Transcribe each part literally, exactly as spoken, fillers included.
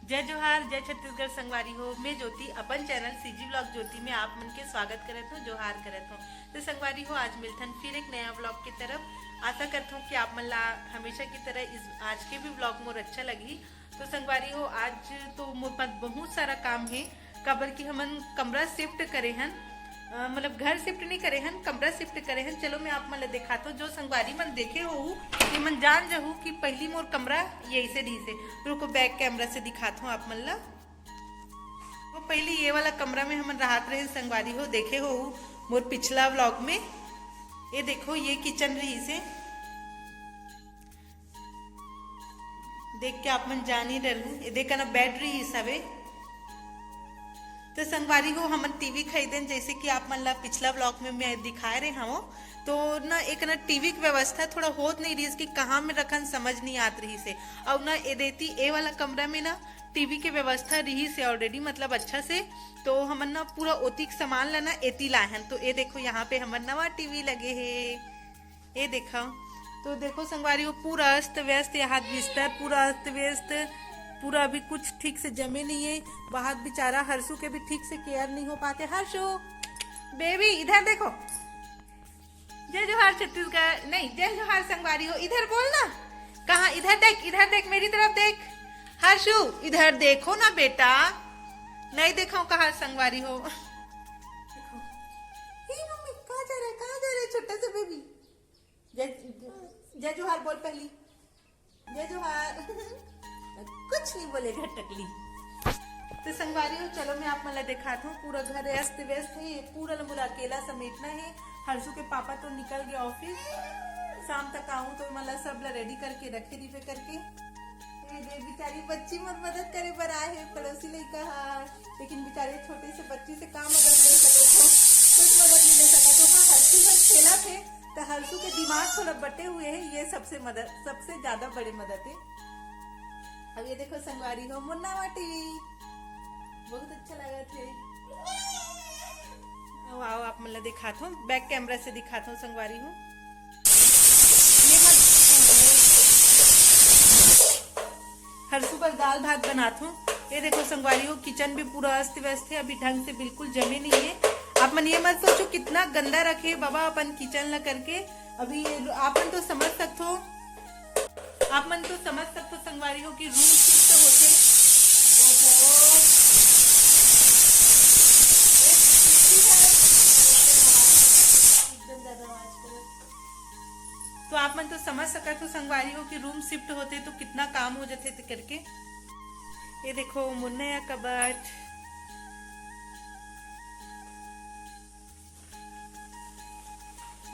जय जोहार, जय छत्तीसगढ़ संगवारी हो। मैं ज्योति अपन चैनल सीजी ब्लॉग ज्योति में आप मन के स्वागत करत हूँ, जोहार करत हूँ। तो संगवारी हो, आज मिलथन फिर एक नया ब्लॉग की तरफ। आशा करत हूँ कि आप मन ला हमेशा की तरह इस आज के भी ब्लॉग मोर अच्छा लगही। तो संगवारी हो, आज तो मोर पास बहुत सारा काम है, काबर कि हमन कमरा शिफ्ट करे हन। अ, मतलब घर शिफ्ट नहीं करे हन, कमरा शिफ्ट करे हन। चलो मैं आप मन ला दिखात हूँ। जो संगवारी मन देखे हो, ये मन जान जहू कि पहली मोर कमरा ये ऐसे रही से। रुको, बैक कैमरा से दिखात हूँ आप मन ला। वो पहले ये वाला कमरा में हमन रहत रहे संगवारी हो, देखे हो मोर पिछला व्लॉग में। ये देखो, ये किचन रही से, देख के आप मन जान ही डरहू। ये देख ना, बेड रही हवे। तो संगवारी हो, हमन टीवी खरीदेन, जैसे कि आप मन ला पिछला व्लॉग में मैं दिखाए रहे हूँ। तो ना, एक ना टीवी की व्यवस्था थोड़ा होत नहीं रही कि कहाँ में रखन, समझ नहीं आत रही से। और ना, ये देती, ये वाला कमरा में ना टीवी के व्यवस्था रही से ऑलरेडी, मतलब अच्छा से। तो हमन ना पूरा ओतिक सामान ला ना एती लाए हन। तो ये देखो, यहाँ पे हमर नवा टीवी लगे है, ये देखो। तो देखो संगवारी हो, पूरा अस्त व्यस्त, यहाँ बिस्तर पूरा अस्त व्यस्त, पूरा अभी कुछ ठीक से जमे नहीं है। वहाँ बेचारा हर्षु के भी ठीक से केयर नहीं हो पाते। हर्षु बेबी, इधर देखो। जय जोहार छत्तीसगढ़, नहीं, जय जोहार संगवारी हो। इधर बोल ना, कहाँ? इधर देख, इधर देख, मेरी तरफ देख। हर्षु, इधर देखो ना बेटा। नहीं देखो कहाँ संगवारी हो। देखो। हे मम्मी, कहाँ जा रहा है, कहाँ जा रहा है छोटा सा बेबी? जय, जय जोहार बोल पहली। जय जोहार। कुछ नहीं बोले घर टकली। तो संगवारी हो, चलो मैं आप मन ला दिखात हूँ। पूरा घर अस्त व्यस्त है, पूरा ला मोला अकेला समेटना है। हर्षु के पापा तो निकल गए ऑफिस, शाम तक आहूँ तो मन ला सब ला रेडी करके रखे दिबे करके। ये दे बेचारी बच्ची मोर मदद करे बर आए है, पड़ोसी लइका हा, लेकिन बेचारे छोटे से बच्ची से का मदद ले सकत हो, कुछ मदद नहीं ले सकत हो। हाँ, हर्षु बस खेला थे, तो हर्षु के दिमाग थोड़ा बटे हुए है, ये सबसे मदद, सबसे ज्यादा बड़े मदद है। अब ये देखो संगवारी हो, मुन्ना वाटी बहुत अच्छा लगा थे। आओ, आओ, आप मन ला दिखात हूँ, बैक कैमरा से दिखात हूँ संगवारी हो। ये मत, हर्षु बर दाल भात बनात हूँ। ये देखो संगवारी हो, किचन भी पूरा अस्त व्यस्त है, अभी ढंग से बिल्कुल जमे नहीं है। आप मन ये मत सोचो कितना गंदा रखे बाबा अपन किचन ला करके। अभी ये आप मन तो समझ सकत हो, आप मन तो समझ सकत हो संगवारी हो कि रूम शिफ्ट होते। ओहो। एकदम ज्यादा आवाज करत। तो आप मन तो समझ सकत हो संगवारी हो कि रूम शिफ्ट होते तो कितना काम हो जाते थे करके। ये देखो, मोर नया कबट।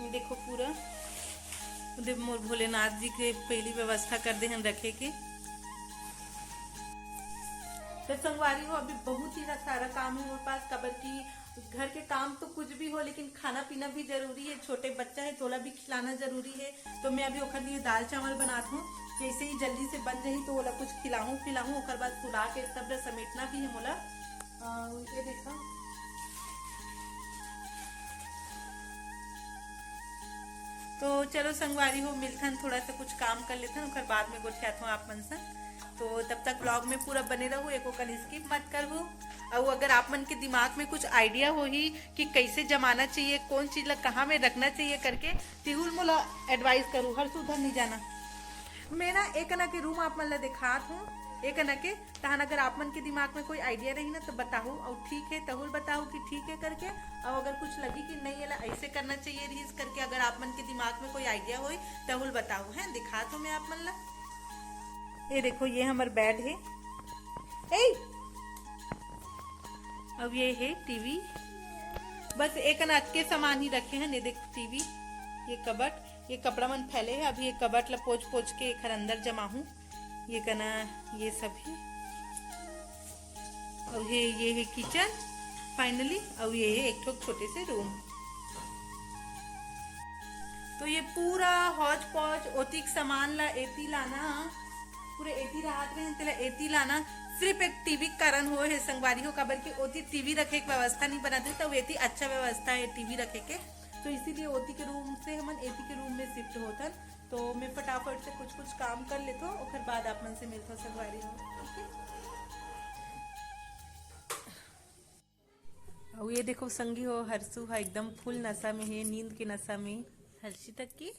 ये देखो पूरा, उधर मोर भोलेनाथ जी के पहली व्यवस्था कर दे हन रखे के। तो संगवारी हो, अभी बहुत ही सारा काम है मोर पास, काबर की घर के काम तो कुछ भी हो, लेकिन खाना पीना भी जरूरी है। छोटे बच्चा है, तोला भी खिलाना जरूरी है। तो मैं अभी ओखर लिए दाल चावल बनात हूँ, जैसे ही जल्दी से बन जाही तो ओला कुछ खिलाहूँ पिलाहूँ, ओकर बाद सुला के सब ला समेटना भी है मोला। अ, ये देखा। तो चलो संगवारी हो, मिलथन, थोड़ा सा कुछ काम कर लेथन, ओकर बाद में गोठियात हूँ आप मन संग। तो तब तक व्लॉग में पूरा बने रहू, एको कन स्किप मत करहू। और अगर आप मन के दिमाग में कुछ आइडिया होही कि कैसे जमाना चाहिए, कौन चीज ला कहाँ में रखना चाहिए करके, तिहुल मोला एडवाइस करू। हर सुधर नहीं जाना। मैं ना एक ना के रूम आप मन ला दिखात हूँ, एक ना के तहन अगर आप मन के दिमाग में कोई आइडिया रही ना तो बताहू, और ठीक है तहुल बताहू कि ठीक है करके। और अगर कुछ लगी कि नहीं, एला ऐसे करना चाहिए रहीस करके, अगर आप मन के दिमाग में कोई आइडिया होई तहुल बताहू। हैं, दिखात हूँ मैं आप मन ला। ये देखो, ये हमर बेड है। ए, अब ये है टीवी, बस एक ना अतके सामान ही रखे हैं। ये देख टीवी, ये कबट, ये कपड़ा मन फैले है। अब ये कबट ला पोंछ पोंछ के एखर अंदर जमाहूँ। ये कना, ये सब है। और ये, ये है किचन फाइनली। और ये है एक ठो छोटे से रूम। तो ये पूरा हौच पौच ओतिक सामान ला एती लाना, पूरे एती राहत रहे तेला एती लाना। सिर्फ एक टीवी के कारण होए हे संगवारी हो, काबर कि ओती टीवी रखे के व्यवस्था नहीं बनत हे, तो एती अच्छा व्यवस्था है टीवी रखे के। तो इसीलिए ओती के रूम से हमन एती के रूम में शिफ्ट होथन। तो मैं फटाफट से कुछ कुछ काम कर लेथो, ओकर बाद आप मन से मिलथो संगवारी हो। ओके, अउ ये देखो संगी हो, हर्षु हा एकदम full नशा में हे, नींद के नशा में। हर्षी तक की,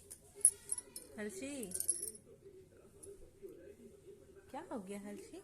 हर्षी, क्या हो गया हर्षी?